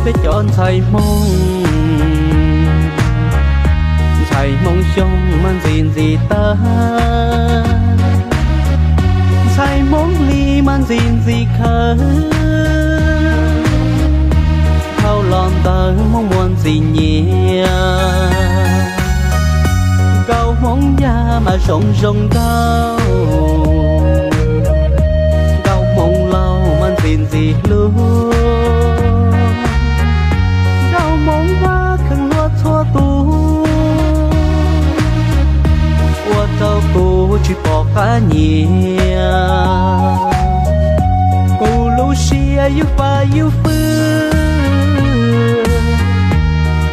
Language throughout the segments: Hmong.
peb cov ntxhais Hmoob, ntxhais Hmoob Xyooj mas ntxim ntxim tag, ntxhais Hmoob Lis mas ntxim ntxim khawv. Dhau los ntawd Hmoob muaj ntxim nyiam, nkauj Hmoob Yaj mas zoo zoo nkauj, nkauj Hmoob Lauj mas ntxim ntxim hlub, nkauj Hmoob Vaj kheev hlub txhua tus, ua rau kuv tsis pom qab nyiam. Kuv lub siab yus fab yus fwj,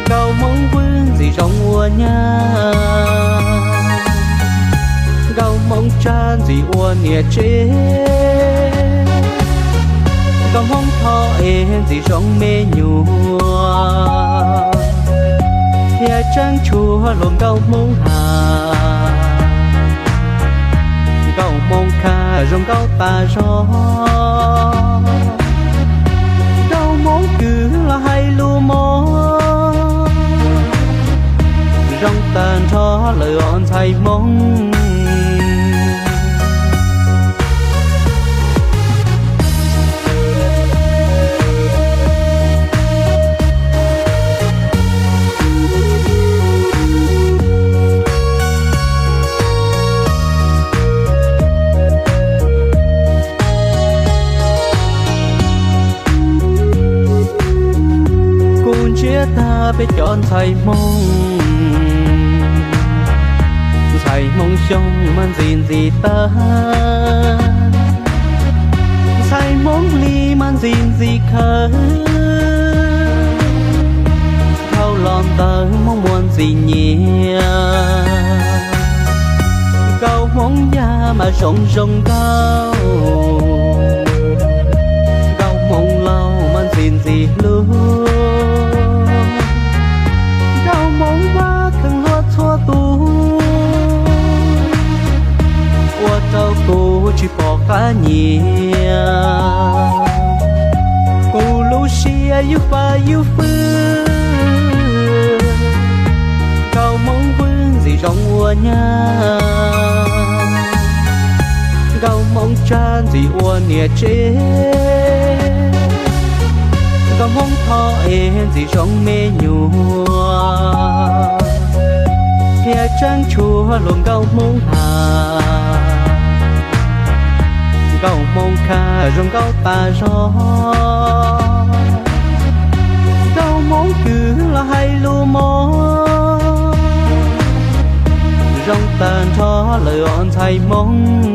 nkauj Hmoob Vwj ntxim zoo ua nyab, nkauj Hmoob Tsab ntxim ua niam tsev, nkauj Hmoob Thoj es ntxim zoo me nyuam, thiab tseem tshuav luag nkauj Hmoob Has, nkauj Hmoob Khaj zoo nkauj tas zog, nkauj Hmoob Kwv los hais lus mos, zoo tag nrho lawm os ntxhais Hmoob. Kuv ntsiab tag peb cov ntxhais Hmoob, ntxhais Hmoob Xyooj mas ntxim ntxim tag, ntxhais Hmoob Lis mas ntxim ntxim khawv. Dhau los ntawd Hmoob muaj ntxim nyiam, nkauj Hmoob Yaj mas zoo zoo nkauj, nkauj Hmoob Lauj mas ntxim ntxim hlub, nkauj Hmoob Vaj kheev hlub txhua tus, ua rau kuv tsis pom qab nyiam. Kuv lub siab yus fab yus fwj, nkauj Hmoob Vwj ntxim zoo ua nyab, nkauj Hmoob Tsab ntxim ua niam tsev, nkauj Hmoob Thoj es ntxim zoo me nyuam, thiab tseem tshuav luag nkauj Hmoob Has, nkauj Hmoob Khaj zoo nkauj tas zog, nkauj Hmoob Kwv los hais lus mos, zoo tag nrho lawm os ntxhais Hmoob.